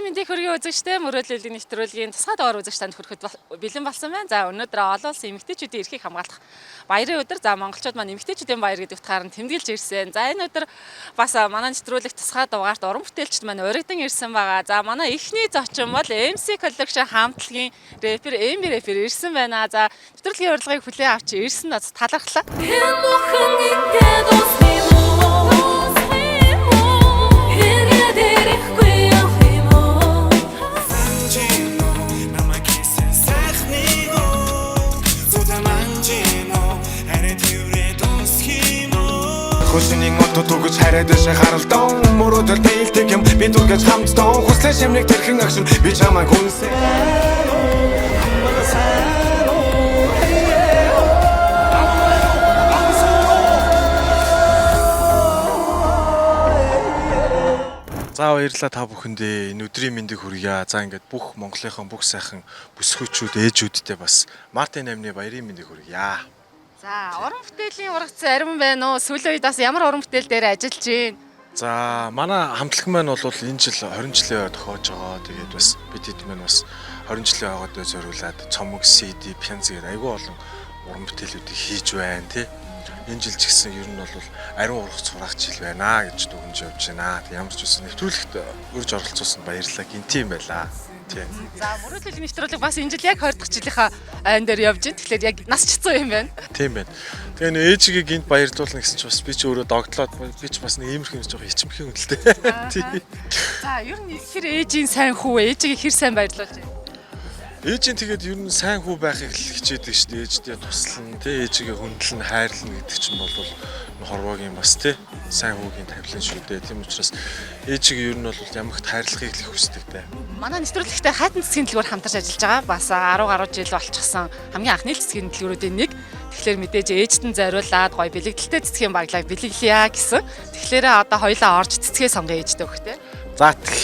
Өдрийн мэндийг хүргэе үзэгчдээ, мөрөөдлийн нэвтрүүлгийн тусгай дугаар үзэгч танд хүрэхэд бэлэн болсон байна. За, өнөөдөр олон улсын эмэгтэйчүүдийн эрхийг хамгаалах баярын өдөр. За, монголчууд маань эмэгтэйчүүдийн баяр гэдэг утгаар нь тэмдэглэж ирсэн. За, энэ өдөр бас манай нэвтрүүлэг тусгай дугаарт уран бүтээлчд маань уригдан ирсэн байгаа. За, манай эхний зочин бол MC Collection хамтлагийн рэпер MB рэпер ирсэн байна. За, нэвтрүүлгийн урилгыг хүлээн авч ирсэн нь талархлаа. Хэн бүхэн ингээд дуусна юм уу? Хэрэгэд ирэхгүй явах юм уу? Манжино намайг хийсэн сайхныг зүтэ манжино арай тэрэ дуусх юм уу. Хөшөний отод түгэж хараад дэше харалдан. Мөрөөдөл тээлдэг юм би түлхэж хамтдан. Хүслээ шимник тэрхэн агшин би чамайг хүнсээ. За, баярлалаа та бүхэндээ. Энэ өдрийн мэндийг хүргье. За, ингээд бүх Монголынхон бүх сайхан бүсгүүчүүд, ээжүүдтэй бас Мартын 8-ны баярын мэндийг хүргье. За, уран бүтээлийн ургац арвин байна уу? Сүүлийн үед бас ямар уран бүтээл дээр ажиллаж байна? За, манай хамтлаг маань бол энэ жил 20 жилийн ой тохиож байгаа. Тэгээд бас бид хэд маань бас 20 жилийн ойгоодоо зориулаад цомог, CD, пянз гэдэг айгүй олон уран бүтээлүүдийг хийж байна тий. Энэ жил ч гэсэн ер нь бол ариун ургац хураах жил байна гэж дүгнж явж байна. Тэг ямар ч үсэн нэвтрүүлэгт урьж оролцуулсанд баярлалаа. Гинти юм байлаа. Тий. За, мөрөөдлийн нэвтрүүлэг бас энэ жил яг 20 дахь жилийнхаа айн дээр явж байна. Тэгэхээр яг нас чицсан юм байна. Тийм байна. Тэгээ нөө ээжигээ гинт баярлуулна гэсэн чи бас би чи өөрөө догтлоод би ч бас нэг иймэрхүү юм жоох хичмэх юм л дээ. Тий. За, ер нь хэр ээжийн сайн хүү вэ? Ээжигээ хэр сайн баярлуулж байна? Ээж нь тэгээд ер нь сайн хүү байхыг л хичээдэг шүү дээ. Ээждээ туслана, тий, ээжигээ хөндлөн, хайрлана гэдэг чинь бол хорвоогийн бас тий сайн хүүгийн тавилан шүү дээ. Тийм учраас ээжигээ ер нь бол ямагт хайрлахыг л их хүсдэг дээ. Манай нэвтрүүлэгтээ хайтан цэцгийн дэлгүүр хамтарч ажиллаж байгаа. Бас 10 гаруй жил болчихсон хамгийн анхны л цэцгийн дэлгүүрүүдийн нэг. Тэгэхээр мэдээж ээжтэн зориулаад гоё бэлэгдэлтэй цэцгийн баглаа бэлэглэе гэсэн. Тэгэхээр одоо хоёлаа орж цэцгээ сонгоё ээжтэй өгөхтэй. За, тэг.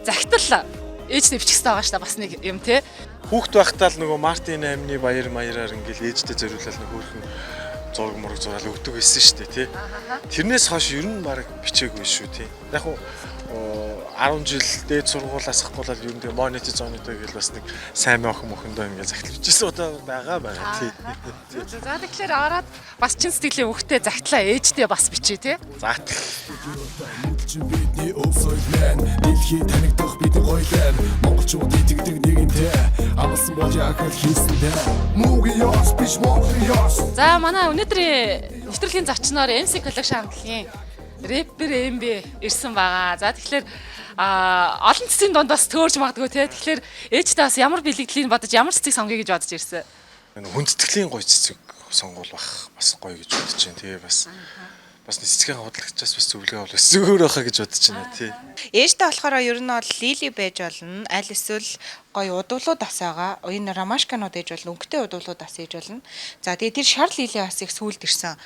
Загтал ээж нэвчих хэрэгтэй байгаа шүү дээ бас нэг юм тий. Хүүхд байхдаа л нөгөө Мартин 8-ны баяр маяраар ингээл ээждээ зориулаад нэг хөөрхөн зураг мураг зураал өгдөг байсан шүү дээ тий. Тэрнээс хойш ер нь баг бичээгүй шүү тий. Яг уу 10 жил дээд сургуулиас ахгуулаад ер нь тэгээ монити зонитой гэл бас нэг сайн охин мохондоо ингээ захилж ирсэн удаа байгаа тий. За, тэгэхээр ороод бас чин сэтгэлийн үхтэй загтлаа ээжтэй бас бичээ тий. За тэг. Чи бидний өв соёл мэн дэлхийд танигдах бидний гоёлын монголчууд итгэдэг нэгэнтэй амлсан болж ахал хийсэндээ муугийн ёс биш монголын ёс. За, манай өнөөдрийн нэвтрүүлгийн зочноор MC Collection хамтлагийн рэпер MB ирсэн байгаа. За, тэгэхээр олон цэцгийн дунд бас төөрж магадгүй те. Тэгэхээр ээжтэй бас ямар бэлэгдлийг бодож ямар цэцгийг сонгоё гэж бодож ирсэн. Энэ хүндэтгэлийн гоё цэцэг сонгуул бах бас гоё гэж бодож байна. Тэгээ бас цэцгийн худалдагчаас бас зөвлөгөө авах зүгээр байхаа гэж бодож байна тий. Ээжтэй болохоор ер нь бол лили байж болно. Аль эсвэл гоё удуулууд бас байгаа. Энэ ромашканууд ээж болно. Өнгөтэй удуулууд бас ээж болно. За, тэгээ тэр шар лили бас их сүүлд ирсэн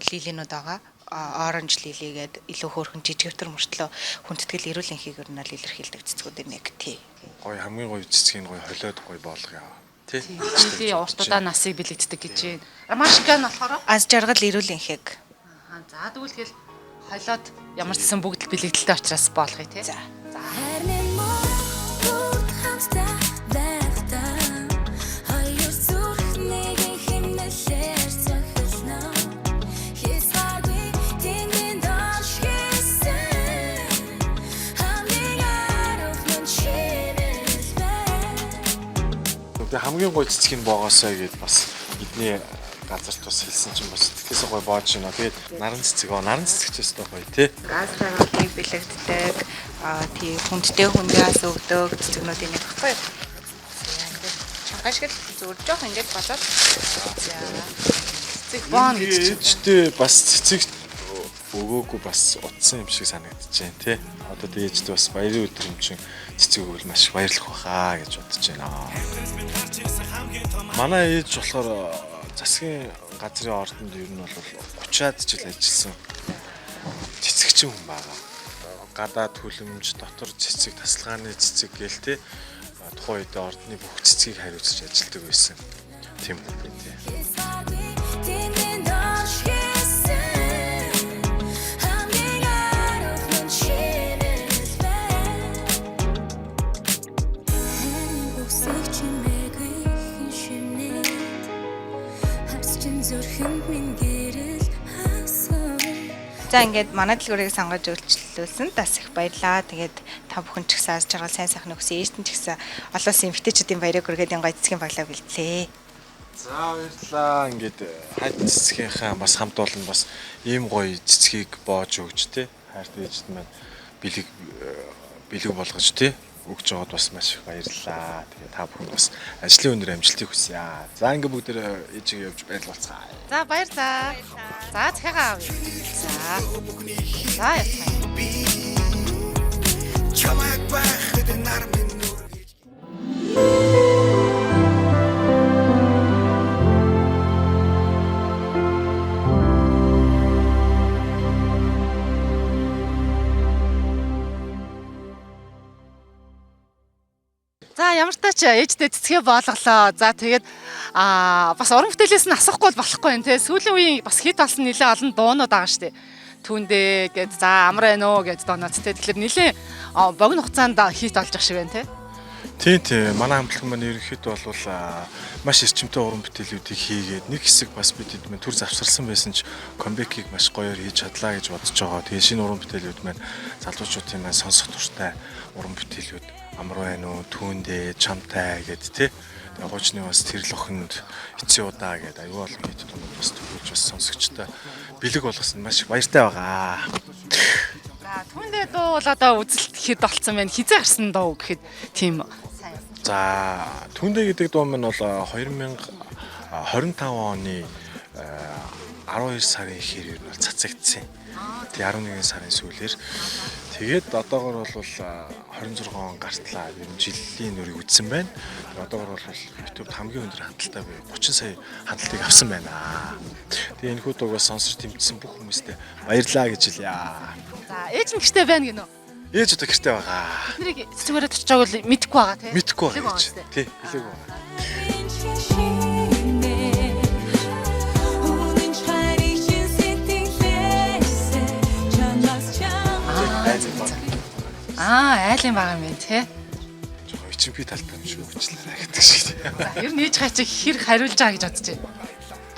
лилинууд байгаа. Оранж лили гээд илүү хөөрхөн жижигвтер мөртлөө хүндэтгэл эрүүл энхийг ер нь бол илэрхийлдэг цэцгүүдийн нэг тий. Гоё хамгийн гоё цэцгийг гоё холиод гоё боолгоё. Тий. Лили уртудаа насыг бэлэгддэг гэж байна. Ромашка нь болохоор Аз жаргал эрүүл энхийг. За, тэгвэл холиод ямар ч гэсэн бүгд л бэлэгдэлтэй учраас боолгоё те. За. Хайр минь бүгд хамтдаа байхдаа хоёр зүрх нэгэн химнэлээр цохилно. Хязгааргүй тэндэн доош хийсэн хамгийн ариун чимэл байна. Тэгээ хамгийн гоё цэцгийг нь боогоосой гэд бас эдний газарт бас хэлсэн чинь бас сэтгэлээсээ гоё боож байна. Тэгээд наран цэцэг оо наран цэцэг ч өстой гоё тий. Аз жаргалыг бэлэгддэг, тий, хүндтэй хүндээс өгдөг цэцгнүүдийн нэг баггүй. За, ингээд чанга шиг л зүгээр жоох ингээд болоод. За. Цэцэг боно гэж чинь. Ээжтэй бас цэцэг өгөөгүй бас утсан юм шиг санагдаж байна тий. Одоо тэгээ ээжтэй бас баярын өдөр юм чинь цэцэг өгвөл маш их баярлах байхаа гэж бодож байна. Манай ээж болохоор засгийн газрын ордонд ер нь бол 30-аад жил ажилласан цэцэгчин хүн байгаа. Гадаад хүлэмж, дотор цэцэг, тасалгааны цэцэг гээл те тухайн үед ордны бүх цэцгийг хариуцж ажилладаг байсан. Тийм хүн байна те. Хязгааргүй тэндэн доош хийсэн хамгийн ариун чимэл байна. Зүрхэнд минь гэрэл хасан. За ингээд манай дэлгүүрийг сонгож үйлчлүүлсэн бас их баярлаа. Тэгээд та бүхэн ч гэсэн аз жаргал сайн сайхныг хүсье. Ээжтэн ч гэсэн олон улсын эмэгтэйчүүдийн баярыг хүргээд энэ гоё цэцгийн баглаа бэлтлээ. За баярлалаа. Ингээд хайд цэцгийнхаа бас хамт олон бас ийм гоё цэцгийг боож өгч те хайртай ээжд маань бэлэг бэлэг болгож те өгч байгаад бас маш их баярлалаа. Тэгээ та бүхэн бас ажлын өндөр амжилтыг хүсье. За ингээд бүгд ээжигээ явж баярлалцгаая. За баярлалаа. За захиагаа авъя. За. За яцгаая. Чамайг байхад нар минь нүргэж За ямар ч тач ээжтэй цэцгээ боолголоо. За тэгээд бас уран бүтээлээс нь асахгүй бол болохгүй юм те. Сүүлийн үеийн бас хит болсон нэлээ олон дуунууд байгаа штэ. Түүндээ гээд за амар байна уу гээд дуунууд те. Тэгэхээр нэлээ богино хугацаанд хит олж ах шиг байна те. Тийм тийм манай хамтлаг маань ерөнхийдөө бол маш эрчимтэй уран бүтээлүүдийг хийгээд нэг хэсэг бас бид хэд маань төр завсарсан байсан ч comeback-ийг маш гоёор хийж чадлаа гэж бодож байгаа. Тэгээ шинэ уран бүтээлүүд маань залуучуудын маань сонсох дуртай уран бүтээлүүд амар байна уу, түүндээ, чамтай гэд тий. Тэгээ хуучны бас тэрл охинд эцсийн удаа гэд аюу олон хит дуунууд бас төгөөж бас сонсогчтой бэлэг болгосон маш их баяртай байгаа. За түүндээ дуу бол одоо үзэлт хэд болцсон байна. Хизээ гарсан дуу гэхэд тийм сайн. За түүндээ гэдэг дуу маань бол 2025 оны 12 сарын ихээр ер нь бол цацагдсан. Тэгээ 11 сарын сүүлээр тэгээд одоогор бол 26 он гартлаа. Ер нь жилийн нүрийг үзсэн байна. Тэгээд одоогор бол YouTube-д хамгийн өндөр хандлттай буюу 30 сая хандлтыг авсан байна. Тэгээ энэхүү дууг бас сонсож тэмцсэн бүх хүмүүстээ баярлалаа гэж хэлье. За ээж нь гэртээ байна гинөө. Ээж одоо гэртээ байгаа. Тэднийг цэцгээрээ очиж байгааг бол мэдэхгүй байгаа те. Мэдхгүй Хэлээгүй байгаа ээж. байгаа Тий, хэлээгүй байгаа. Үнэн чарыг чин сэтгэлээсээ чамаас чам. Аа айлын байгаа юм байна те. Жохоо ичимхий талтай юм шүү уучлаарай гэдэг шиг. За ер нь ээж хачиг хэр хариулж байгаа гэж бодож байна.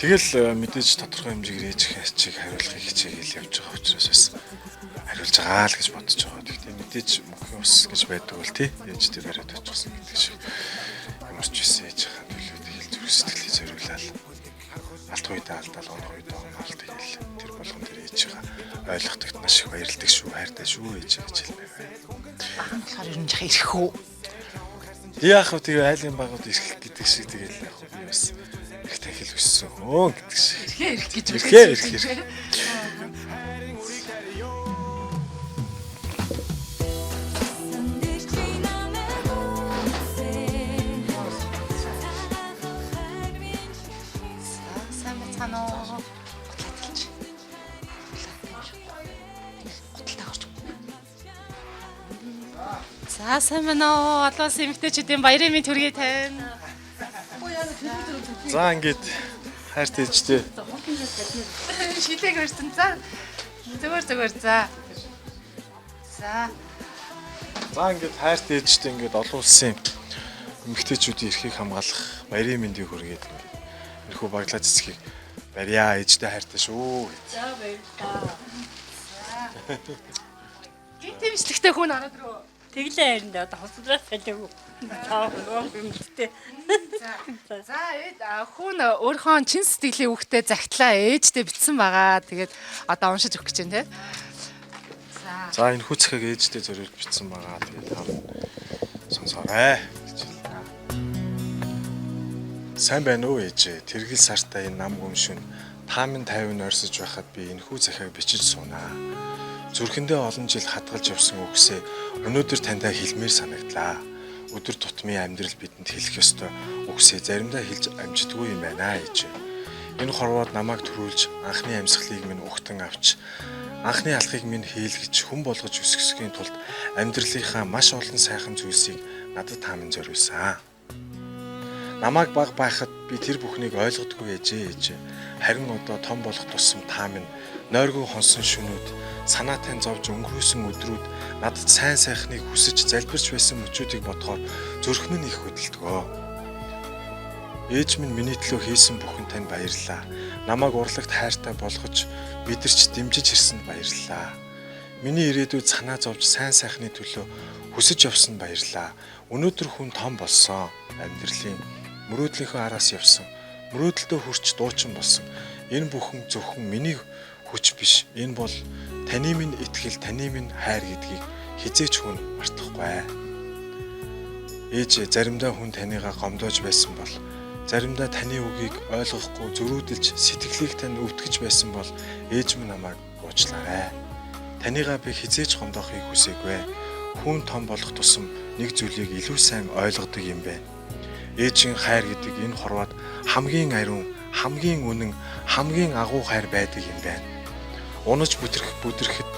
Тэгэл мэдээж тодорхой хэмжээгээр ээж хачиг хариулахыг хичээгээл явж байгаа учраас бас хариулж байгаа л гэж бодож байгаа. Гэхдээ мэдээж мөнхийн ус гэж байдаг бол тий ээжтэй бариад очихсон гэдэг шиг ямар ч байсан ээж хаа төлөө тэгэл зүрх сэтгэлээ зориулаад алт үедээ алдаал онох үедээ оноол тэгэл тэр болгон тэр ээж хаа ойлгохдогт маш их баярлдаг шүү хайртай шүү ээж гэж хэлмээр байна. Болохоор ер нь жах ирэх үү. Яах вэ тэгээ айлын багууд ирэх гэдэг шиг тэгэл яг би бас их тахил өссөн гэдэг шиг. Ирэхээ ирэх гэж Ирэхээ ирэх ирэх. Дээр чи намайг үзээ. Сайн байцгаана уу? Гутлаа тэлж. Гутлаа орч. За сайн байна уу? Олон улсын эмэгтэйчүүдийн баярын мэнд хүргэе тань. За ингээд хайртай ээжтэй. Шилээг өрсөн. За. Зүгээр зүгээр за. За. За ингээд хайртай ээжтэй ингээд олон улсын эмэгтэйчүүдийн эрхийг хамгаалах баярын мэндийг хүргээд ингээд энэхүү баглаа цэцгийг барьяа ээжтэй хайртай шүү гэд. За баярлалаа. За. Гинт имжлэгтэй хүн ороод руу. Тэглээ харин дээ одоо хоцлоос салаагүй. Таа юмтэй. За ээд хүн өөрийнхөө чин сэтгэлийн үгтэй загтлаа ээжтэй битсэн байгаа. Тэгээд одоо уншиж өгөх гэж байна те. За энэхүү цэхэг ээжтэй зориулж бичсэн байгаа. Тэгээд та сонсоорой гэж хэлнэ. Сайн байна уу ээжээ? Тэргэл сартай энэ нам гүмшүн та минь 50 ойрсож байхад би энэхүү захиаг бичиж суунаа. Зүрхэндээ олон жил хадгалж явсан үгсээ өнөөдөр таньдаа хэлмээр санагдлаа. Өдөр тутмын амьдрал бидэнд хэлэх ёстой үгсээ заримдаа хэлж амждаггүй юм байна ээжээ. Энэ хорвоод намайг төрүүлж анхны амьсгалыг минь угтан авч анхны алхыг минь хийлгэж хүн болгож өсгөсгийн тулд амьдралынхаа маш олон сайхан зүйлсийг надад та минь зориулсан. Намайг баг байхад би тэр бүхнийг ойлгодгүй ээжээ ээжээ. Харин одоо том болох тусам та минь нойргүй хонсон шөнүүд, санаатай зовж өнгөрөөсөн өдрүүд надад сайн сайхныг хүсэж залбирч байсан мөчүүдийг бодохоор зүрх минь их хөдөлдгөө. Ээж минь миний төлөө хийсэн бүхэн танд баярлалаа. Намайг урлагт хайртай болгож мэдэрч дэмжиж ирсэнд баярлалаа. Миний ирээдүйд санаа зовж сайн сайхны төлөө хүсэж явсанд баярлалаа. Өнөөдөр хүн том болсон. Амьдралын мөрөөдлийнхөө араас явсан. Мөрөөдөлдөө хүрч дуучин болсон. Энэ бүхэн зөвхөн миний хүч биш. Энэ бол таны минь итгэл, таны минь хайр гэдгийг хизээч хүн мартахгүй. Ээж заримдаа хүн таныгаа гомдоож байсан бол заримдаа таны үгийг ойлгохгүй зөрүүдэлж сэтгэлийг тань өвтгөж байсан бол ээж минь намайг уучлаарай. Таныгаа би хизээч гомдоохыг хүсээгүй. Хүн том болох тусам нэг зүйлийг илүү сайн ойлгодог юм байна. Ээжийн хайр гэдэг энэ хорвоод хамгийн ариун, хамгийн үнэн, хамгийн агуу хайр байдаг юм байна. Унаж бүдрэхэд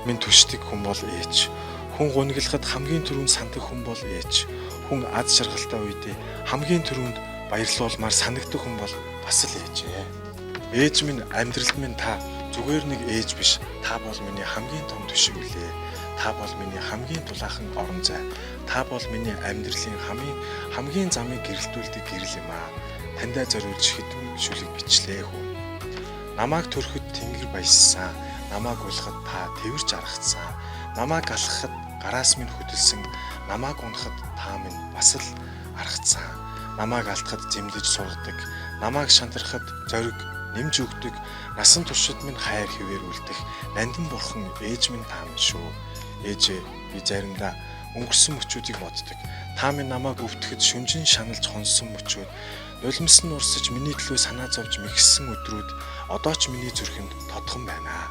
минь төшдөг хүн бол ээж. Хүн гуниглахад хамгийн түрүүнд сандаг хүн бол ээж. Хүн аз жаргалтай үедээ хамгийн түрүүнд баярлуулмаар санагдах хүн бол бас л ээж ээ. Ээж минь амьдралд минь та зүгээр нэг ээж биш. Та бол миний хамгийн том төшиг үлээ. Та бол миний хамгийн дулаахан орон зай. Та бол миний амьдралын хамгийн замыг гэрэлтүүлдэг гэрэл юм аа. Таньдаа зориулж хэдэн шүлэг бичлээ хүү. Намайг төрөхөд тэнгэр баяссан. Намайг улахад та тэрч аргацсан. Намайг алхахад гараас минь хөдөлсөн. Намайг унахад та минь бас л аргацсан. Намайг алтахад зэмлэж сургадаг. Намайг шантрахад зориг нэмж өгдөг. Насан туршид минь хайр хിവэр үлдэх. Нандин бурхан ээж минь та минь шүү. Ээжээ би заримдаа өнгөрсөн мөчүүдийг боддог. Та минь намайг өвтгөхөд шүнжин шаналж хонсон мөчүүд, нулимс нь урсаж миний төлөө санаа зовж мэгссэн өдрүүд одоо ч миний зүрхэнд тодхон байна.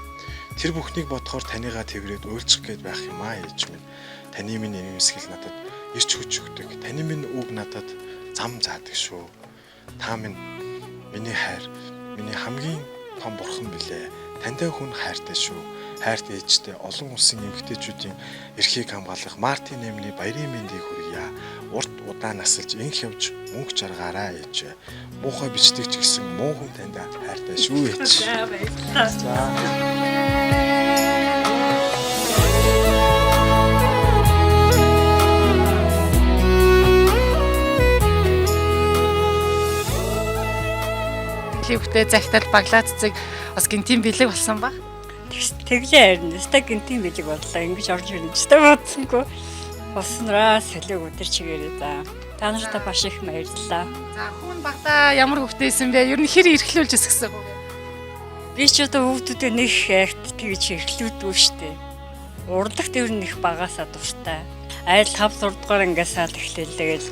Тэр бүхнийг бодохоор таныгаа тэрврээд уйлчих гээд байх юм аа ээж минь. Таны минь инээмсэглэл надад ирч хүч өгдөг. Таны минь үг надад зам заадаг шүү. Та минь миний хайр, миний хамгийн том бурхан билээ. Тантай хүн хайртай шүү. Хайрт ээжтэй олон улсын эмэгтэйчүүдийн эрхийг хамгаалах Мартин 8-ны баярын мэндийг хүргье. Урт удаан насалж инх явж мөнх жаргаарай ээж. Муухай бичдэг ч гэсэн муу хүн таньда хайртай шүү ээж. За баярлалаа. За. Сэтгэлийн бүтээ захидал баглаа цэцэг бас гинтийн бэлэг болсон ба. Тэглээ харин өстой гинтийн бэлэг боллоо. Ингэж орж ирнэ ч та бодсонгүй. Болсноораа сэлэг өдөр чигээрээ за. Та нартай маш их баярлалаа. За хүн багтаа ямар хөвгтэйсэн бэ? Ер нь хэр эрхлүүлж өсгсөн бэ? Би ч одоо хүүхдүүдээ нэг ихт тэгж эрхлүүдгүй штэ. Урлагт ер нь их багасаа дуртай. Айл 5 6 дугаар ангиасаа л эхлээл тэгэл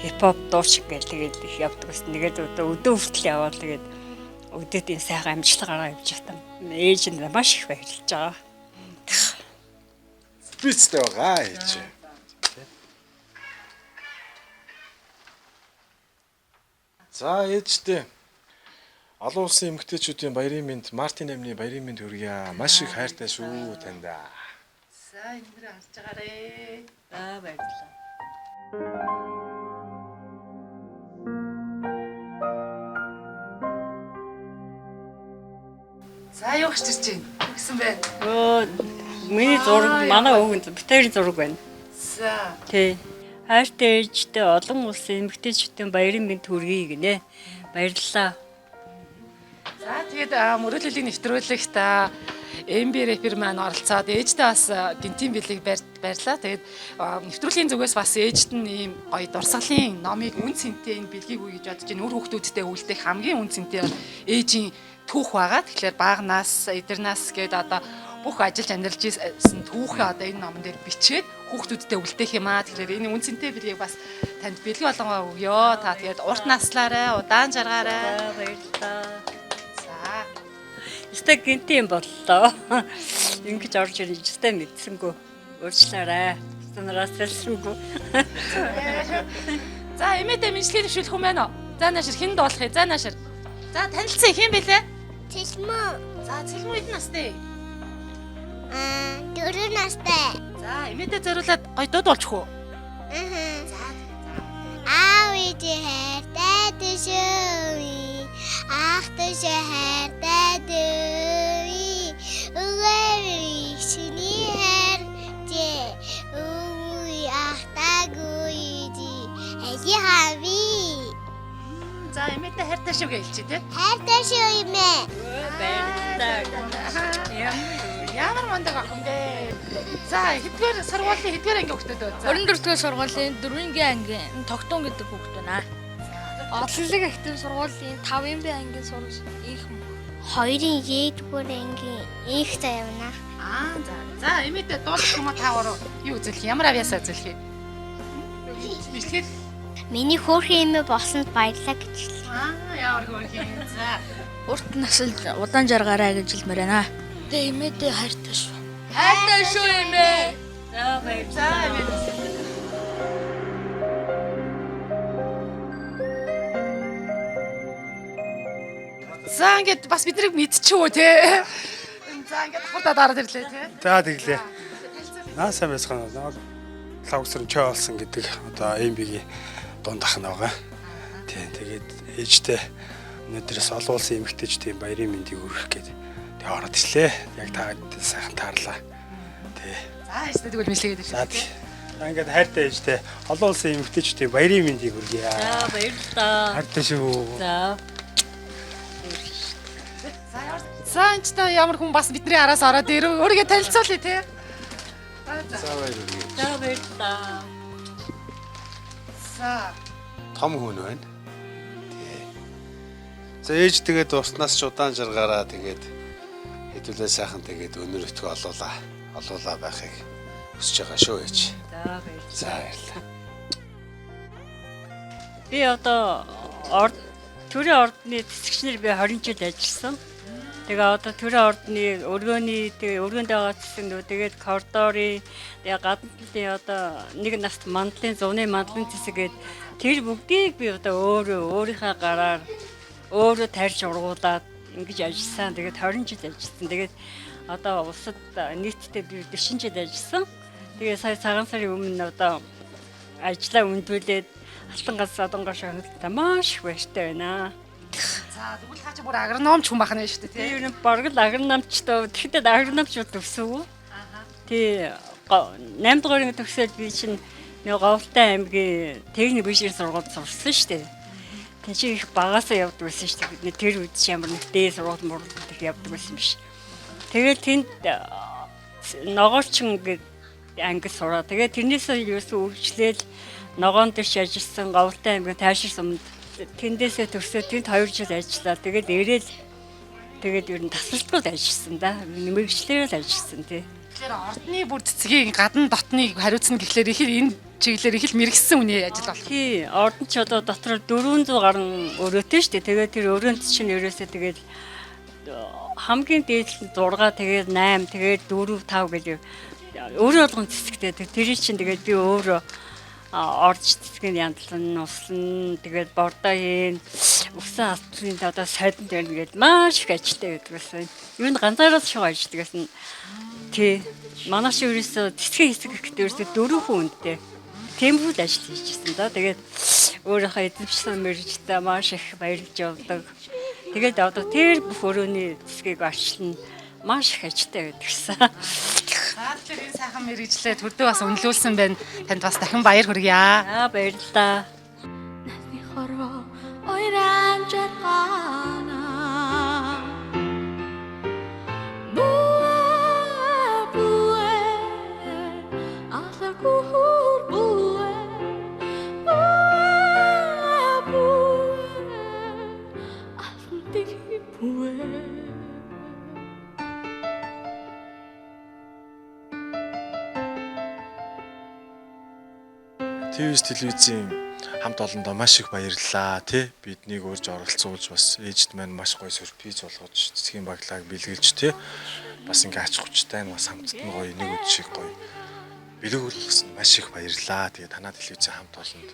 хипхоп дууч ингээл тэгэл их явдаг ус. Нэгээд одоо өдөө хүртэл яваал тэгээд өдөөд энэ сайхан амжилт гараа явж байгаа юм. Ээж нь маш их баярлж байгаа. Бицтэй байгаа ээж. За ээжтэй олон улсын эмэгтэйчүүдийн баярын мэнд Мартин 8-ны баярын мэнд хүргье. Маш их хайртай шүү таньда. За энэ мөрөө харж байгаарэ. За баярлалаа. За юу гарч ирж байна? Юу гэсэн бэ? Өө миний зураг манай өвгөн битэрийн зураг байна. За. Тий. Хайртай ээжтэй олон улсын эмэгтэйчүүдийн баярын мэнд хүргэе гинэ. Баярлалаа. За тэгээд мөрөөдлийн нэвтрүүлэгт MB рэпер маань оролцоод ээжтэй бас гинтийн бэлэг барьлаа. Тэгээд нэвтрүүлгийн зүгээс бас ээжт нь ийм гоё дурсгалын номыг үн цэнтэй энэ бэлгийг үе гэж бодож байна. Үр хүүхдүүдтэй үлдэх хамгийн үн цэнтэй бол ээжийн түүх байгаа. Тэгэхээр бага нас, эдэр нас гээд одоо бүх ажиллаж амьдарч ирсэн түүхээ одоо энэ номон дээр бичээд хүүхдүүдтэй үлдээх юм аа. Тэгэхээр энэ үн цэнтэй бэлгийг бас танд бэлэг болгоо өгөө. Та тэгээд урт наслаарай, удаан жаргаарай. За баярлалаа. За. Өстой гинти юм боллоо. Ингэж орж ирж өстой мэдсэнгүү. Уучлаарай. Нараас сэлсэнгүү. За эмээдээ мэдлэгийг нэвшүүлэх юм байна уу? За наашир хэн дуулах юм? За наашир. За танилцсан хэн бэлээ? Цэлмэн. За цэлмэн хэдэн настай? Аа, 4 настай. За эмээдээ зориулаад гоё дуу дуулчих уу? Аа. Аав ээжээ хайртай төшөөе. Ах төшөө хайртай дөвий. Үгүй шиний хайржээ. Үгүй ахтаагүй жи. Али хави. За эмээдээ хайртай шүү гэж хэлчихье тий. Хайртай шүү эмээ. Баярлалаа. Ямар мундаг охин бэ? За хэдгээр сургуулийн хэдгээр ангийн хүүхдүүд вэ? За. 24 дугаар сургуулийн 4-ийн ангийн Тогтун гэдэг хүүхэд байна. Олонлог ахтын сургуулийн 5-ын Б ангийн сурагч их мөн. 2-ын Е-р ангийн их заа явна. Аа за. За эмээдээ дуулах юм уу та гурав юу үзүүлэх? Ямар авьяасаа үзүүлэх юм? Бичлэгээд Миний хөөрхөн эмээ болсонд баярлалаа гэж хэлээ. Аа ямар хөөрхөн. За. Урт насалж удаан жаргаарай гэж хэлмээр байна. Тэ эмээдээ хайртай шүү. Хайртай шүү эмээ. За баярлалаа. За эмээ. За ингээд бас биднийг мэдчихв те. За ингээд давхар дараад ирлээ те. За тэглээ. Наа сайн байцгаана уу? Лавгсрын чой олсон гэдэг одоо МБ-гийн дунд ах нь байгаа. Тийм тэгээд ээжтэй өнөөдрөөс олон улсын эмэгтэйчдийн баярын мэндийг хүргэх гээд тэг ороод ирлээ. Яг та сайхан таарлаа. Тий. За ээжтэй тэгвэл мэдлэгээд За тий. За ингээд хайртай ээжтэй олон улсын эмэгтэйчдийн баярын мэндийг хүргье. За баярлалаа. Хайртай шүү. За. За энэ ч та ямар хүн бас бидний араас ороод ирэв. Өөрийгөө танилцуулъя те. За баярлалаа. За баярлалаа. За. Том хүн байна. Тий. За ээж тэгээд уртнаас ч удаан жаргаараа тэгээд хэдүүлээ сайхан тэгээд өнөр өтгөө олуулаа. Олуулаа байхыг хүсэж байгаа шүү ээж. За баярлалаа. За баярлалаа. Би одоо орд төрийн ордны цэцгчнэр би 20 жил ажилласан. Тэгээ одоо төрийн ордны өргөөний тэгээ өргөөнд байгаа цэцэг нөө тэгээд кордорын тэгээ гадна талын одоо нэг наст мандлын зуны мандлын цэцэг гээд тэр бүгдийг би одоо өөрөө өөрийнхөө гараар өөрөө тарьж ургуулад ингэж ажилласан. Тэгээд 20 жил ажилласан. Тэгээд одоо улсад нийтдээ би 40 жил ажилласан. Тэгээ сая цагаан сарын өмнө одоо ажлаа өндүүлээд алтан гац садангаар шагналтай маш их баяртай байна. За тэгвэл хаа чи бүр агрономч хүн бахна шүү дээ Би тий. ер нь бараг л агрономчтой. Тэгэхдээ агрономч бол төгсөөгүй. Тий 8 дугаар анги төгсөөд би чинь нэг Говьтай аймгийн техник бишрийн сургуульд сурсан шүү дээ. Тэн чи их багасаа явдаг байсан шүү дээ. Бид тэр үед чи ямар нэг дээд сургууль мурлал их явдаг байсан биш. Тэгээд тэнд ногоорчин гэдэг анги сураа. Тэгээд тэрнээсээ ерөөсөө үргэлжлээл ногоон дэрч ажилласан Говьтай аймгийн таашир сумд тэндээсээ төгсөөд тэнд 2 жил ажиллаа. Тэгээд ирээл тэгээд ер нь тасралтгүй л ажилласан да. Мэргэжлээрээ л ажилласан тий. Тэгэхээр ордны бүр цэцгийг гадна дотныг хариуцна гэхлээр их энэ чиглэлээр их л мэрэгсэн хүний ажил болох. Тий, ордон ч одоо дотор 400 гаруй өрөөтэй шүү дээ. Тэгээд тэр өрөөнд чинь ерөөсөө тэгээд хамгийн дээд нь 6 тэгээд 8 тэгээд 4 5 гэж өөрөө болгон цэцэгтэй. Тэр чинь тэгээд би өөрөө орж цэцгийн яндлан услан тэгээд бордоо хийн өсөн алтлын одоо содон дэрнэ гээд маш их ажилтай байдаг байсан. Юу н ганцаараа л шугаа ажилладаг байсан. Тий. Манай шиг ерөөсөө цэцгийн хэсэг гэхдээ ерөөсөө дөрөв хүн үнэтэй. Тэмбүүл ажил хийж ирсэн да. Тэгээд өөрийнхөө эзэмшсэн мэргэжлээ маш их баярлж явдаг. Тэгээд одоо тэр бүх өрөөний цэцгийг арчилна маш их ажилтай байдаг гэсэн. За тэгэхээр энэ сайхан мэргэжлээ төрдөө бас үнэлүүлсэн байна. Танд бас дахин баяр хүргье. Аа баярлалаа. Насны хорвоо ойран жаргана. Бүэ бүэ алгуур бүэ бүэ бүэ алтан дэлхий бүэ. ТВС телевизийн хамт олондоо маш их баярлалаа тий. Биднийг урьж оролцуулж бас ээжд маань маш гоё сюрприз болгож цэцгийн баглааг бэлгэлж тий. Бас ингээ ач хүчтэй нь бас хамтд нь гоё нэг өд шиг гоё бэлэг болгосон маш их баярлалаа. Тэгээ танаа телевизийн хамт олонд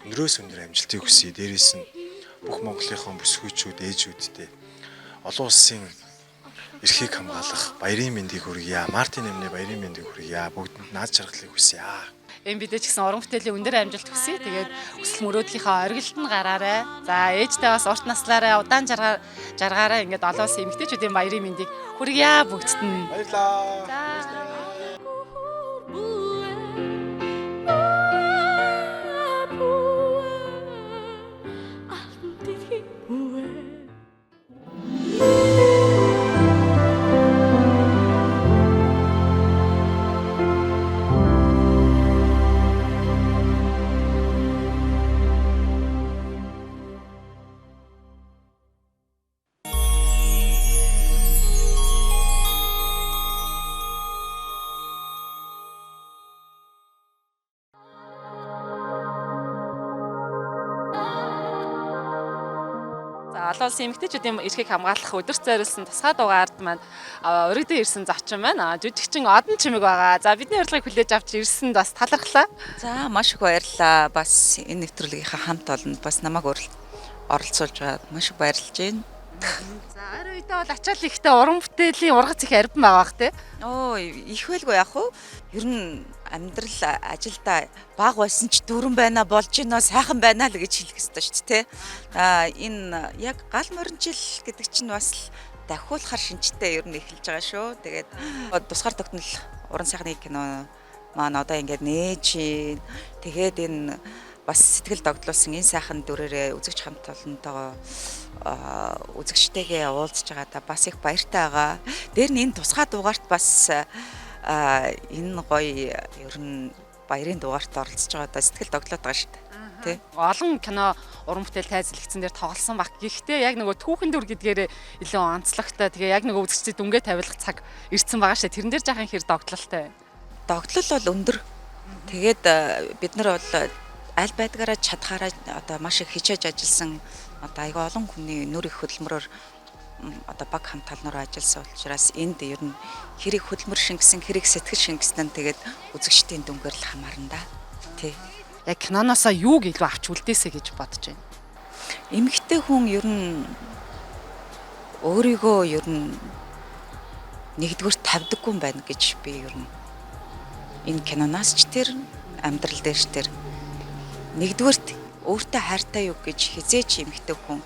өндрөөс өндөр амжилтыг хүсье. Дээрээс нь бүх Монголынхон бүсгүйчүүд ээжүүдтэй олон улсын эрхийг хамгаалах баярын мэндийг хүргье. Мартин 8-ны баярын мэндийг хүргье. Бүгдэнд наад жаргалыг хүсье. Эм бидээ ч гэсэн уран бүтээлийн өндөр амжилт хүсье. Тэгээд хүсэл мөрөөдлийнхөө оргилд нь гараарай. За ээжтэй бас урт наслаарай, удаан жаргаарай. Ингээд олон улсын эмэгтэйчүүдийн баярын мэндийг хүргье бүгдд нь. Баярлалаа. Алтан дэлхий За олон улсын эмэгтэйчүүдийн эрхийг хамгаалах өдөрт зориулсан тусгай дугаард маань өргөдөн ирсэн зочин байна. Жүжигчин Одон Чимэг байгаа. За бидний урилгыг хүлээж авч ирсэнд бас талархлаа. За маш их баярлалаа. Бас энэ нэвтрүүлгийнхаа хамт олонд бас намайг оролцуулж байгаад маш их баярлж байна. За ойр үедээ бол ачаал ихтэй уран бүтээлийн ургац их арвин байгаа бах тий. Оо их байлгүй яах вэ? Ер нь амьдрал ажилдаа баг байсан ч дөрөн байна болж гинөө сайхан байна л гэж хэлэх ёстой шүү дээ тий. Аа энэ яг гал моринжил гэдэг чинь бас л дахиулахар шинжтэй ер нь эхэлж байгаа шүү. Тэгээд тусгаар тогтнол уран сайхны кино маань одоо ингээд нээж чинь. Тэгээд энэ бас сэтгэл догдлуулсан энэ сайхан дүрээрээ үзэгч хамт олонтойгоо үзэгчтэйгээ уулзж байгаадаа бас их баяртай байгаа. Дээр нь энэ тусгай дугаарт бас энэ гоё ер нь баярын дугаарт оролцож байгаадаа сэтгэл догдлоод байгаа шүү дээ. Тэ. Олон кино уран бүтээл тайзлэгдсэн дээр тоглосон баг. Гэхдээ яг нөгөө түүхэн дүр гэдгээрээ илүү онцлогтой. Тэгээ яг нөгөө үзэгчдэд дүнгээ тавилах цаг ирсэн байгаа шээ. Тэрэн дээр жаахан хэр догдлолтой байна. Догдлол бол өндөр. Тэгээд бид нар бол аль байдгаараа чадхаараа одоо маш их хичээж ажилласан одоо айгүй олон хүний нүр их хөдөлмөрөөр одоо баг хамт олноор ажилласан учраас энд ер нь хэрэг хөдөлмөр шингэсэн, хэрэг сэтгэл шингэсэн нь тэгээд үзэгчдийн дүнгээр л хамаарна да. Тий. Яг киноноосоо юуг илүү авч үлдээсэ гэж бодож байна. Эмэгтэй хүн ер нь өөрийгөө ер нь нэгдүгээр тавьдаггүй юм байна гэж би ер нь энэ киноноос ч тэр амьдрал дээр ч тэр нэгдүгээрт өөртөө хайртай юу гэж хизээч эмэгтэй хүн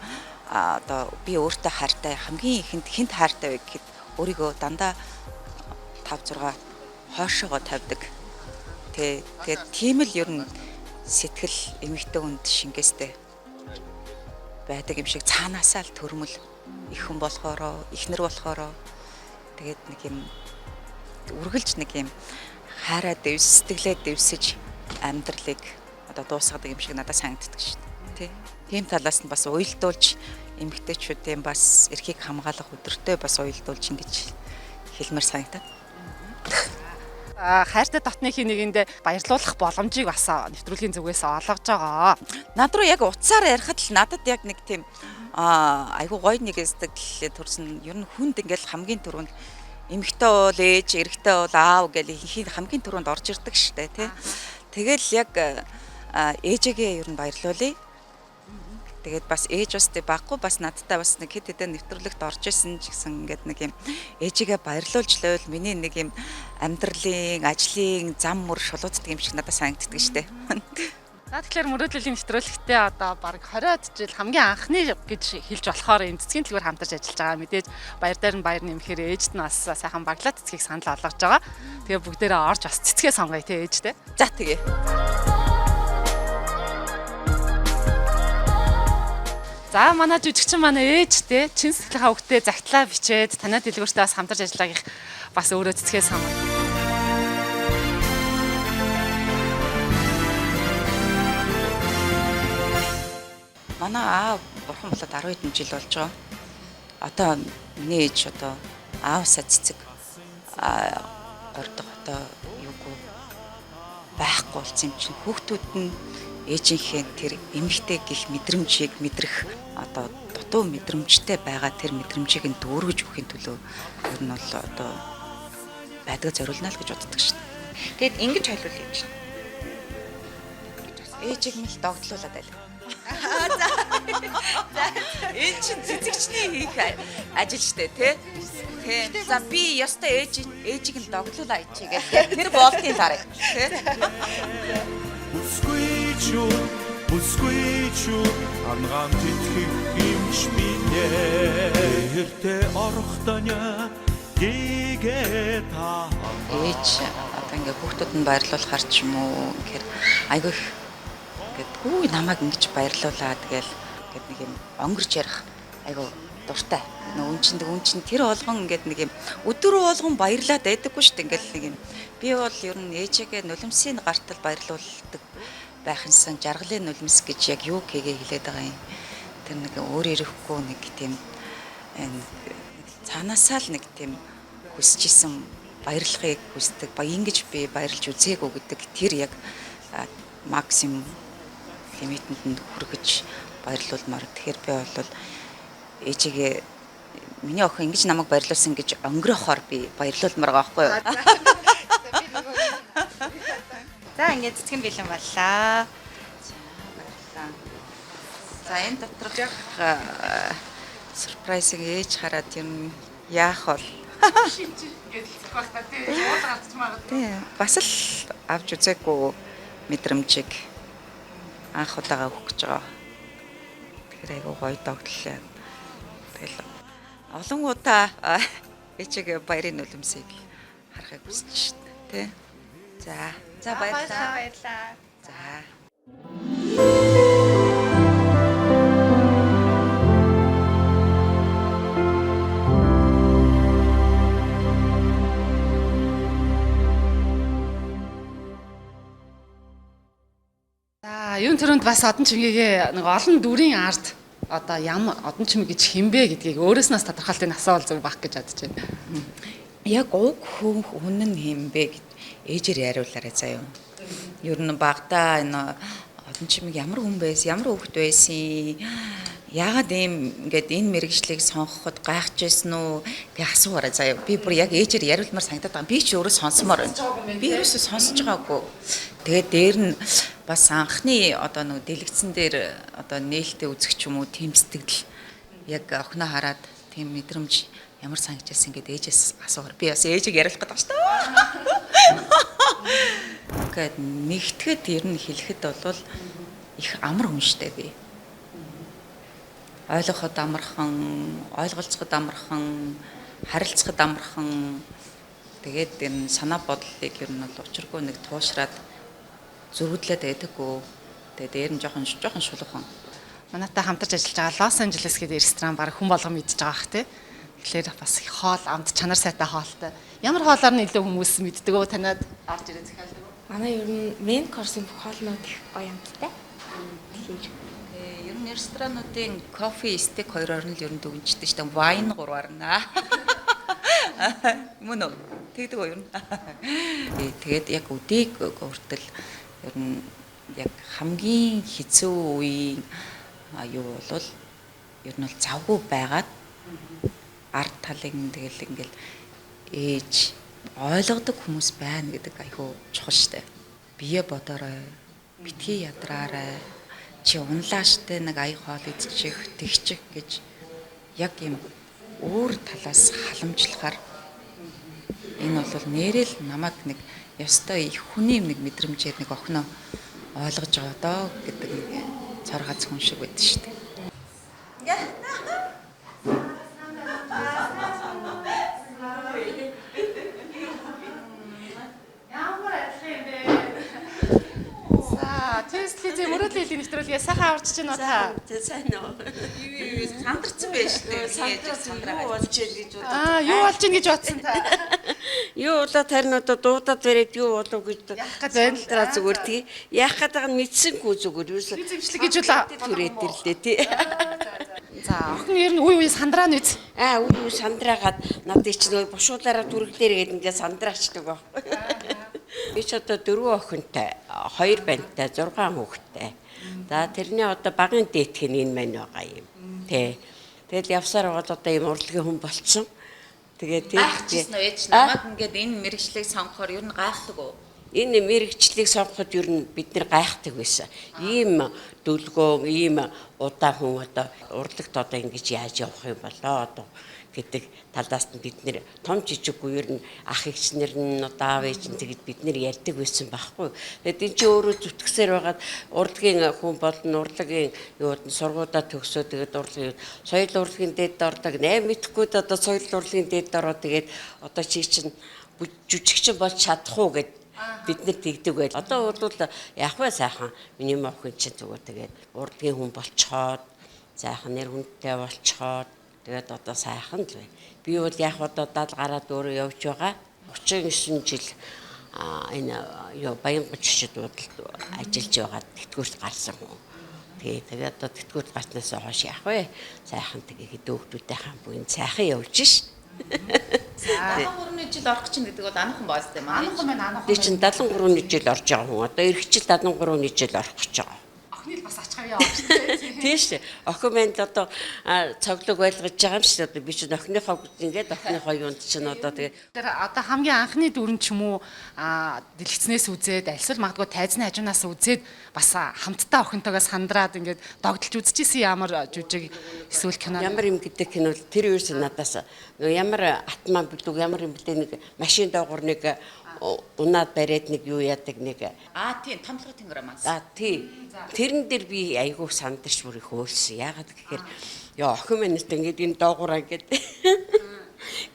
одоо би өөртөө хайртай хамгийн ихэнд хүнд хайртай вэ гэхэд өөрийгөө дандаа 5 6 хойшоогоо тавьдаг. Тэ тэгээд тийм л ер нь сэтгэл эмэгтэй хүнд шингээстэй байдаг юм шиг цаанаасаа л төрмөл их хүн болохоороо ихнэр болохоороо тэгээд нэг юм үргэлж нэг юм хайраа дэвс сэтгэлээ дэвсэж амьдралыг одоо дуусгадаг юм шиг надад санагддаг шүү дээ. Тэ. Тийм талаас нь бас уялдуулж эмэгтэйчүүдийн бас эрхийг хамгаалах өдөртөө бас уялдуулж ингэж хэлмээр санагдаад. Хайртай дотныхын нэгэндээ баярлуулах боломжийг бас нэвтрүүлгийн зүгээс олгож байгаа. Над руу яг утсаар ярихад л надад яг нэг тийм айгуу гоё нэг сэтгэл төрсөн. Ер нь хүнд ингээл хамгийн түрүүнд эмэгтэй бол ээж, эрэгтэй бол аав гэл ихэнх хамгийн түрүүнд орж ирдэг штэ тий. Тэгэл яг ээжигээ ер нь баярлуулъя. Тэгээд бас ээж бас тий баггүй бас надтай бас нэг хэд хэдэн нэвтрүүлэгт орж исэн ч гэсэн ингээд нэг юм ээжигээ баярлуулж лойл миний нэг юм амьдралын, ажлын зам мөр шулууддаг юм шиг надад санагддаг штэ. За тэгэхээр мөрөөдлийн нэвтрүүлэгтээ одоо бараг 20-од жил хамгийн анхны гэж хэлж болохоор юм цэцгийн дэлгүүр хамтарч ажиллаж байгаа. Мэдээж баяр дээр нь баяр нэмэхээр ээжд нь бас сайхан баглаа цэцгийг санал олгож байгаа. Тэгээ бүгдээрээ орж бас цэцгээ сонгоё те ээжтэй. За тэгээ. За манай жүжигчин манай ээжтэй чин сэтгэлийнхаа үгтэй загтлаа бичээд танай дэлгүүртээ бас хамтарч ажиллагих бас өөрөө цэцгээ сонгоё. Манай аав бурхан болоод 10 хэдэн жил болж байгаа. Одоо миний ээж одоо аавсаа цэцэг 3 дахь одоо юугүй байхгүй болсон юм чинь хүүхдүүд нь ээжийнхээ тэр эмэгтэй гих мэдрэмжийг мэдрэх одоо дутуу мэдрэмжтэй байгаа тэр мэдрэмжийг нь дүүргэж өгөхийн төлөө ер нь бол одоо байдгаа зориулна л гэж боддог шин. Тэгэд ингэж хойлвол юм чинь. Ээжийг мэл догдлуулад байл. За. Энэ чинь цэцэгчний хийх ажил штэ тий. Тийм. За би ёстой ээжийг нь догдлуулаа ичээгээд тэр болтын дараа тий. Бүсгүй чүү ангаан тэтгэх юмч минь эртээ орохтоня гээгээ та ээж одоо ингээ хүүхдүүд нь баярлуулахар ч юм уу гэхээр айгүй их ингээд хүү намайг ингэж баярлуулаад гээл ингээд нэг юм онгорч ярих айгүй дуртай. Нөө өн чин тэр болгон ингээд нэг юм өдөр болгон баярлаад байдаггүй шүү дээ ингээд нэг юм. Би бол ер нь ээжигээ нулимсын гартал баярлуулдаг байх юмсан жаргалын нулимс гэж яг юу гэгээ хэлээд байгаа юм. Тэр нэг өөр ирэхгүй нэг тийм цаанаасаа л нэг тийм хүсэж исэн баярлахыг хүсдэг. Ба ингэж би баярлж үзээгүй гэдэг тэр яг максимум лимитэнд нь хүргэж баярлуулмаар. Тэгэхээр би бол Ээжигээ миний охин ингэж намайг баярлуулсан гэж өнгөрөөхөөр би баярлуулмаар байгаа байхгүй юу? За ингээд цэцэг нь бэлэн боллаа. Баярлалаа. За энэ доторх сюрпрайзыг ээж хараад юм яах бол? Тий. Бас л авч үзээгүй мэдрэмжийг анх удаага өгөх гэж байгаа. Тэгэхээр айгуу гоё догтлоо. Тэгэл олон удаа ээжигээ баярын нулимсыг харахыг хүсэж шин тий. За. За баярлалаа. Баярлалаа. За. За, юун төрөнд бас одон чимгээгээ нэг олон дүрийн ард одоо ям одон чимэг гэж хинбэ гэдгийг өөрөөснөөс тодорхойлтыг асуувал зөв бах гэж бодож байна. Яг уг хүн хүн нь хэм бэ гэж ээжээр яриулаарай заяа. Ер нь багадаа энэ одон чимэг ямар хүн байсан, ямар хүүхэд байсан, яагаад ийм ингээд энэ мэрэгжлийг сонгоход гайхаж байсан уу гэж асуугаарай заяа. Би бүр яг ээжээр яриулмаар санагдаад байгаа. Би ч өөрөө сонсомоор байна. Би ерөөсөө сонсож байгаагүй. Тэгээд дээр нь бас анхны одоо нэг дэлгэцэн дээр одоо нээлттэй үзэх ч юм уу тийм сэтгэл яг охиноо хараад тийм мэдрэмж ямар санагдаж байсан гэдээ ээжээс асуугаар. Би бас ээжийг яриулах гэдэг шүү дээ. Ингээд нэгтгэд ер нь хэлэхэд бол их амар хүн штэ би. Ойлгоход амархан, ойлголцоход амархан, харилцахад амархан. Тэгээд энэ санаа бодлыг ер нь бол учиргүй нэг туушраад зөрүүдлээд байдаггүй. Тэгээд дээр нь жоохон жоохон шулуухан. Манайтай хамтарч ажиллаж байгаа Лос Анжелес гэдэг ресторан баг хүн болгон мэдж байгаа бах тий. Тэгэхээр бас их хоол амт чанар сайтай хоолтой. Ямар хоолоор нь илүү хүмүүс мэддэг өө танад орж ирээ захиалдаг уу? Манай ер нь main course-ын бүх хоолнууд их гоё амттай. Тэгэхээр ер нь ресторануудын кофе, стейк хоёроор нь л ер нь дүгнждэг шүү дээ. Вайн гурваар нь. Мөн үү? Тэгдэг үү ер нь? Тэгээд яг өдийг хүртэл ер нь яг хамгийн хэцүү үеийн юу бол ер нь бол завгүй байгаад ард талын тэгэл ингээл ээж ойлгодог хүмүүс байна гэдэг айхуу чухал штэ. Бие бодоорой, битгий ядраарай. Чи унлаа штэ нэг ая хоол идчих, тэгчих гэж яг юм өөр талаас халамжлахаар энэ бол нэрэл намайг нэг ёстой их хүний нэг мэдрэмжээр нэг охиноо ойлгож байгаа доо гэдэг нэг цор гац хүн шиг байдаг шүү дээ. Ямар адилхан юм бэ? За, тест лизээ мөрөөдлийн хэлний нэвтрүүлгээ сайхан аварч чинь уу та? Сайн уу? Сандарсан байж тээ. Сандрсан юу болж ийн гэж бодод. Аа, юу болж ийн гэж бодсон та? Юу болоод харин одоо дуудаад бариад юу болов гэж яах гээд байна л да зүгээр тий. Яах гээд байгаа нь мэдсэнгүй зүгээр юу. Зэмшлэг гэж үл түрээд ирлээ тий. За, охин ер нь үе үе сандраа нүз. Аа, үе үе сандраагаад надыг чинь нөө бушуулаараа түргэлээр гээд ингээд сандраачдаг байхгүй. Би ч одоо 4 охинтой, 2 бантай, 6 хүүхэдтэй. За тэрний одоо багын дээдх нь энэ маань байгаа юм. Тэ. Тэгэл явсаар байгаа одоо ийм урлагийн хүн болцсон. Тэгээ тий. Гайхчихсан уу ээж намайг ингээд энэ мэрэгчлийг сонгохоор ер нь гайхдаг уу? Энэ мэрэгчлийг сонгоход ер нь бид нэр гайхдаг байсан. Ийм дүлгөө, ийм удаан хүн одоо урлагт одоо ингэж яаж явах юм болоо одоо гэдэг талаас нь бид нэр том жижиггүй ер нь ах эгч нар нь одоо аав ээж нь тэгэд бид нэр ярьдаг байсан байхгүй. Тэгээд эн чинь өөрөө зүтгэсээр байгаад урлагийн хүн болно, урлагийн юуд нь сургуудаа төгсөө тэгээд урлагийн соёл урлагийн дээд ордог. Нэ мэдхгүй д одоо соёл урлагийн дээд ороо тэгээд одоо чи чинь жүжигчин болж чадах уу гэд бид нар тэгдэг байл. Одоо бол яг вэ сайхан миний мохын чинь зүгээр тэгээд урлагийн хүн болцоход сайхан нэр хүндтэй болцоход тэгээд одоо сайхан л бай. Би бол яг одоо 70 гараад өөрөө явж байгаа. 39 жил энэ юу Баянгоч жишэд удалд ажиллаж байгаа тэтгэврт гарсан хүн. Тэгээ тэгээд одоо тэтгэврт гарснаас хойш яг вэ сайхан тэгээ хэдэн хүүхдүүдтэй буйн сайхан явж ш. 73 жил орох чинь гэдэг бол анхан баас тийм аа. Анхан байна, анхан. Би чинь 73 жил орж байгаа хүн. Одоо эх жил 73 жил орох гэж байгаа. Охины л бас ач Тийм шүү. Охин маань л одоо цоглог байлгаж байгаа юм шүү дээ. Би чинь охиныхоо ингээд охиныхоо юунд чинь одоо тэгээ Тэр одоо хамгийн анхны дүрэн ч юм уу дэлгэцнээс үзээд альсвал магадгүй тайзны хажуунаас үзээд бас хамтдаа охинтойгоо сандраад ингээд догдолж үзчихсэн ямар жүжиг эсвэл кино ямар юм гэдэг кино бол тэр ерөөсөө надаас нөгөө ямар атман бүлэг ямар юм бэлээ нэг машин доогуур нэг унаад бариад нэг юу яадаг нэг Аа тийм, томлогоо тэнгэр романс. А тий. Тэрэн дээр би айгүй сандарч бүр их хөөлсөн. Яагаад гэхээр ёо охин минь нэт ингээд энэ доогуур ингээд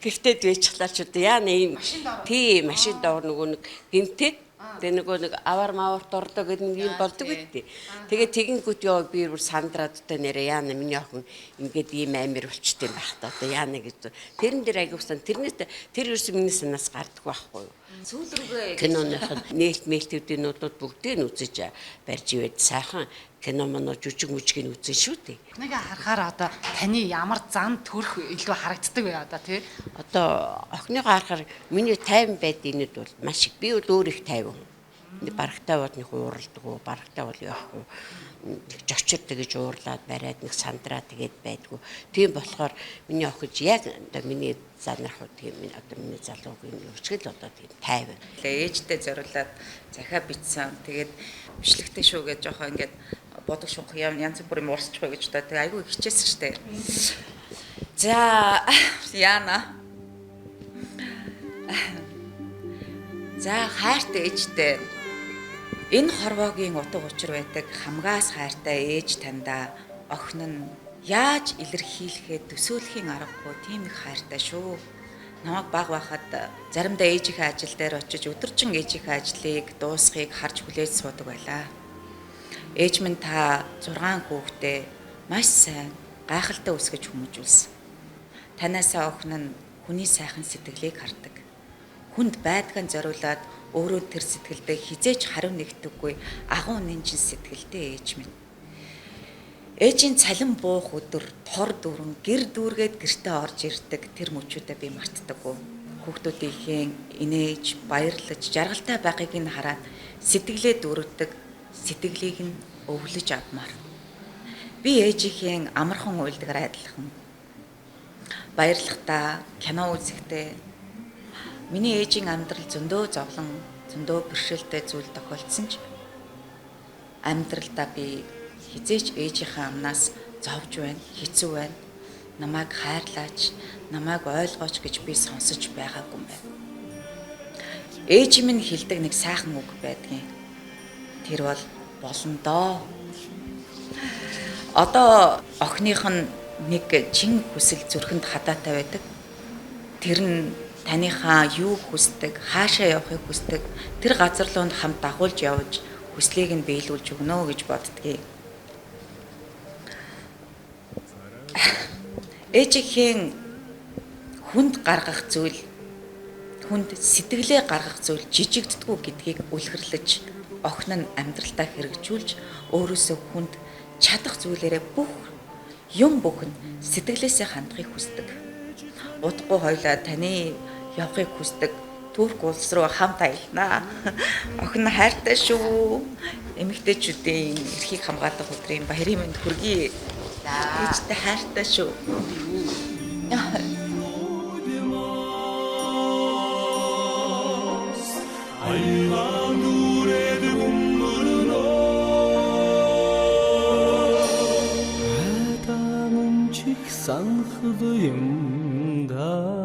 гэртээ дээчихлаа ч одоо яа нэг тий машин доогуур нөгөө нэг гинтээ тэгээ нөгөө нэг авар маварт орлоо гэдэг нэг юм болдог үстэй. Тэгээ тэгэнгүүт ёо би бүр сандраад одоо нэрээ яана миний охин ингээд ийм амир болчтой юм байх та одоо яана гэж. Тэрэн дээр айгүй сан тэрнээс тэр ерөөсөө миний санаас гардаггүй байхгүй юу. Сүүл рүүгээ Киноных нь нээлт мэлтүүдийн нуудууд бүгдийг нь үзэж барьж ивэд сайхан кино моно жүжиг мүжгийг үзэн шүү дээ. Нэг харахаар одоо таны ямар зан төрх илүү харагддаг вэ одоо тий? Одоо охиныгоо харахаар миний тайван байдгийнүүд бол маш их. Би бол өөр их тайван. Барагтай бол нэг ууралдаггүй, барагтай бол яахгүй. Нэг жочир тэгэж уурлаад бариад нэг сандраа тэгээд байдгүй. Тийм болохоор миний охиж яг одоо миний занарх тийм одоо миний залуугийн өчгөл одоо тийм тайван. Ээжтэй зориулаад захиа бичсэн. Тэгээд бичлэгтэй шүү гэж жоохон ингээд бодог шунх юм янз бүр юм уурсчих вэ гэж одоо тэгээ айгүй хичээсэн штэ. За яана. За хайртай ээжтэй. Энэ хорвоогийн утга учир байдаг хамгаас хайртай ээж таньда охин нь яаж илэрхийлэхэд төсөөлхийн аргагүй тийм их хайртай шүү. Намайг баг байхад заримдаа ээжийнхээ ажил дээр очиж өдөржин ээжийнхээ ажлыг дуусхийг харж хүлээж суудаг байлаа. Ээж минь та 6 хүүхдээ маш сайн гайхалтай өсгөж хүмүүжүүлсэн. Танаасаа охин нь хүний сайхан сэтгэлийг хардаг. Хүнд байдгаан зориулаад өөрөө тэр сэтгэлдээ хизээч хариу нэгтгэхгүй агуу нинжин сэтгэлтэй ээж минь. Ээжийн цалин буух өдөр тор дүүрэн гэр дүүргээд гэртээ орж ирдэг тэр мөчүүдээ би мартдаггүй. Хүүхдүүдийнхээ инээж, баярлаж, жаргалтай байхыг нь хараад сэтгэлээ дүүргэдэг, сэтгэлийг нь өвлөж авмаар. Би ээжийнхээ амархан уйлдгаар адилхан. Баярлахдаа, кино үзэхдээ миний ээжийн амьдрал зөндөө зовлон, зөндөө бэрхшээлтэй зүйл тохиолдсон ч амьдралдаа би хизээч ээжийнхээ амнаас зовж байна, хэцүү байна. Намайг хайрлаач, намайг ойлгооч гэж би сонсож байгаагүй юм байна. Ээж минь хэлдэг нэг сайхан үг байдгийн. Тэр бол болно доо. Одоо охиных нь нэг чин хүсэл зүрхэнд хадаатай байдаг. Тэр нь таныхаа юу хүсдэг, хаашаа явахыг хүсдэг, тэр газар руу нь хамт дагуулж явж хүслийг нь биелүүлж өгнө гэж боддгийг. Ээжийнхээ хүнд гаргах зүйл, хүнд сэтгэлээ гаргах зүйл жижигддэггүй гэдгийг үлгэрлэж, охин нь амьдралдаа хэрэгжүүлж, өөрөөсөө хүнд чадах зүйлээрээ бүх юм бүхэн сэтгэлээсээ хандахыг хүсдэг. Удахгүй хоёлаа таны явахыг хүсдэг. Турк улс руу хамт аялнаа. Охин нь хайртай шүү. Эмэгтэйчүүдийн эрхийг хамгаалах өдрийн баярын мэнд хүргэе. Ээжтэй хайртай шүү. Айлан дүрээд гүмбөрнө Хайдаан чих санхд юм да.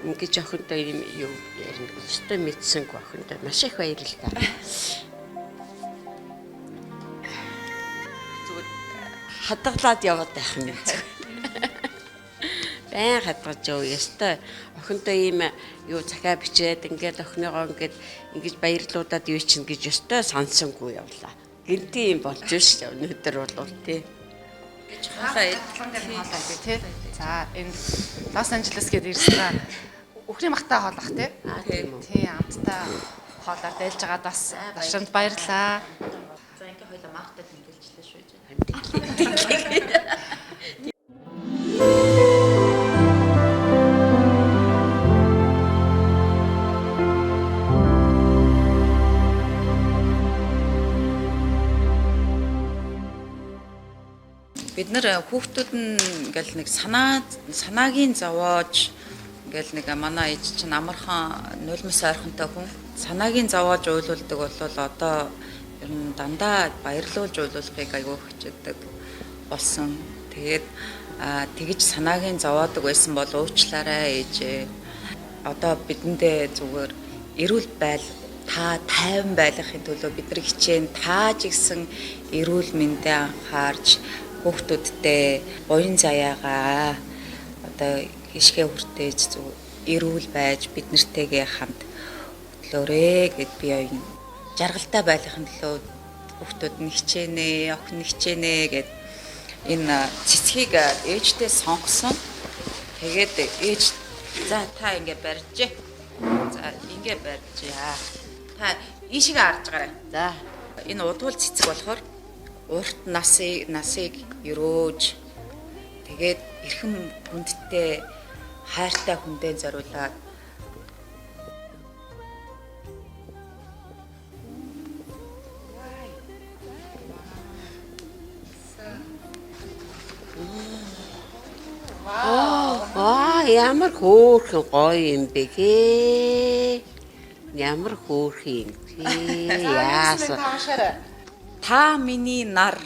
Ингэж охинтой юм юу ярина. Өстой мэдсэнгүй охиндоо маш их баярлалаа. Зүгээр хадгалаад яваад байх юм байна. Байн хадгалж яв. Ёстой охиндоо ийм юу захиа бичээд ингээд охиныгоо ингээд ингэж баярлуудаад юу чинь гэж ёстой сонсонгүй явлаа. Гэнти юм болж ш өнөөдөр бол тий. Гэж хоолой дээр хоолой тий. За энэ Лос Анжелес гээд ирсэн. Үхрийн махтай хоол ах тий. Тий, амттай хоолоор дайлж байгаад бас давшинд баярлаа. За ингээ хоёлаа махтай тэмдэглэжлээ шүү. Бид нар хүүхдүүд нь ингээл нэг санаагийн зовоож ингээл нэг манай ээж чинь амархан нулимс ойрхонтой хүн санаагийн зовоож уйлуулдаг бол одоо ер нь дандаа баярлуулж уйлуулахыг айгүй хичээдэг болсон. Тэгээд тэгж санаагийн зовоодог байсан бол уучлаарай ээжээ. Одоо бидэндээ зүгээр эрүүл байл та тайван байлгахын төлөө бид нар хичээн та ч гэсэн эрүүл мэндэ анхаарч хүүхдүүдтэй буян заяагаа одоо хишгэ хүртээж зүг эрүүл байж бид нартэйгээ хамт хөтлөөрэй гэд би оюун жаргалтай байлгахын төлөө хүүхдүүд нь хичээнэ, охин нь хичээнэ гэд энэ цэцгийг ээжтэй сонгосон. Тэгээд ээж за та ингэ барьжээ. За ингэ барьжээ. Та ийшээ харж гараа. За энэ удвал цэцэг болохоор урт насыг өрөөж тэгээд эрхэм хүндтэй хайртай хүндээ зориулаад Аа, ямар хөөрхөн гоё юм бэ гээ. Ямар хөөрхөн юм бэ? Яасан. Та миний нар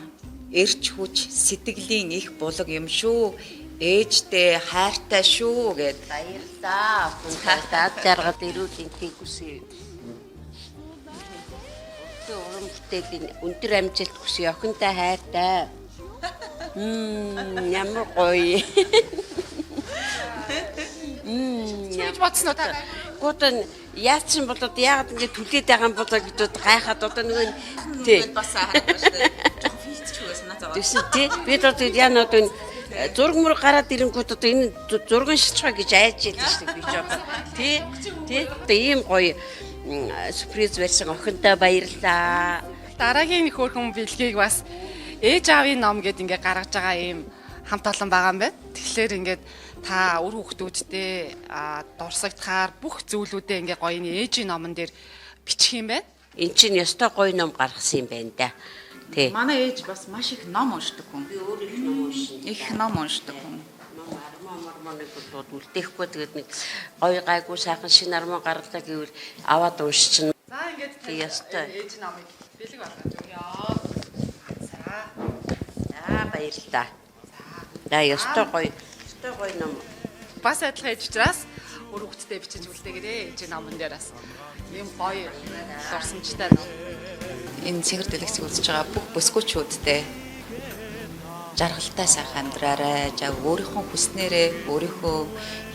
эрч хүч сэтгэлийн их булаг юм шүү. Ээжтэй хайртай шүү гэд. Баярлалаа. Охин дад жаргал эрүүл энхийг хүсье. Уран бүтээлийн өндөр амжилт хүсье. Охинтой хайртай. Ямар гоё. Яаж бодсон уу та? Гутан яатсан болоод яагаад ингэ түлээд байгаа юм болоо гэж гайхаад одоо нөгөө тий. Бас харахгүй шүү дээ. Жохон филтчихгүй санаа зовоод. Тэгсэн тий. Би одоо яа одоо энэ зураг мөр гараад ирэнгүүт одоо энэ зурган шилжих гэж айж ялээ шүү дээ би ч одоо. Тий. Тий. Одоо ийм гоё сюрприз барьсан охинтой баярлалаа. Дараагийн хөөрхөн бэлгийг бас ээж аавын ном гэд ингээ гаргаж байгаа ийм хамт олон байгаа юм байна. Тэгэхээр ингээд та үр хүүхдүүдтэй дурсагдахаар бүх зүйлүүдээ ингээ гоё энэ ээжийн номон дээр бичих юм байна. Эн чинь ёстой гоё ном гаргасан юм байна да. Тий. Манай ээж бас маш их ном уншдаг хүн. Би өөр их ном уншина. Их ном уншдаг хүн. Ном армаа мармааныг бол үлдээхгүй тэгээд нэг гоё гайгүй сайхан шинэ армаа гарлаа гэвэл аваад уншчихна. За ингээд ёстой ээжийн номыг бэлэг болгож өгье. За. За баярлалаа. За ёстой гоё. Ёстой гоё ном. Бас адилхан ээж учраас үр хүүхдтэй бичиж үлдээгээрэй. Ээжийн номон дээр бас ийм гоё дурсамжтай ном. Энэ цэгэр дэлгэцийг үзэж байгаа бүх бүсгүүчүүдтэй жаргалтай сайхан амьдраарай. За өөрийнхөө хүснээрээ өөрийнхөө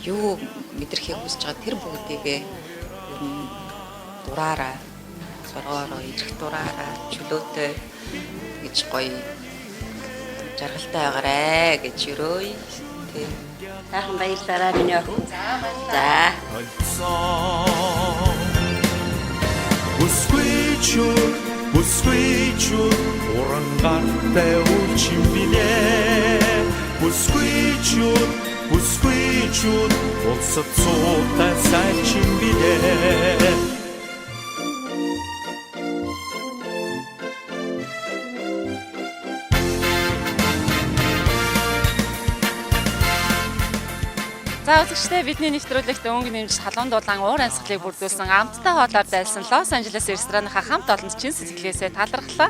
юу мэдрэхийг хүсэж байгаа тэр бүгдийгээ ер нь дураараа, зоргоороо, ирэх дураараа, чөлөөтэй гэж гоё жаргалтай байгаарэ гэж өрөөе. Тий. Сайхан баярлалаа миний охин. За баярлалаа. За. Бүсгүйчүүд, бүсгүйчүүд уран гартай үлчин билээ. Бүсгүйчүүд, бүсгүйчүүд улсад суутай сайлчин билээ. За үзэгчдээ бидний нэвтрүүлэгт өнгө нэмж халуун дулаан уур амьсгалыг бүрдүүлсэн амттай хоолоор дайлсан Лос Анжелес рестораныхаа хамт олонд чин сэтгэлгээсээ талархлаа.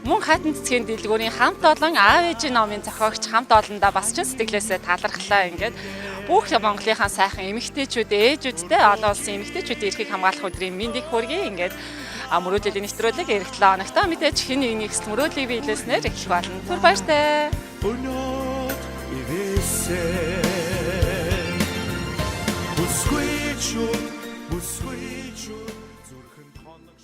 Мөн хайтан цэцгийн дэлгүүрийн хамт олон аав ээжийн номын зохиогч хамт олондоо бас чин сэтгэлээсээ талархлаа. Ингээд бүх Монголынхаа сайхан эмэгтэйчүүд, ээжүүдтэй олон улсын эмэгтэйчүүдийн эрхийг хамгаалах өдрийн мэндийг хүргэе. Ингээд мөрөөдлийн нэвтрүүлэг эх 7 хоногт мэдээж хэн нэгний хүсэл мөрөөдлийг биелүүлснээр эхлэх болно. Түр баяртай. Өнөөд ивээсэй. Бүсгүйчүүд, бүсгүйчүүд зүрхэнд хоног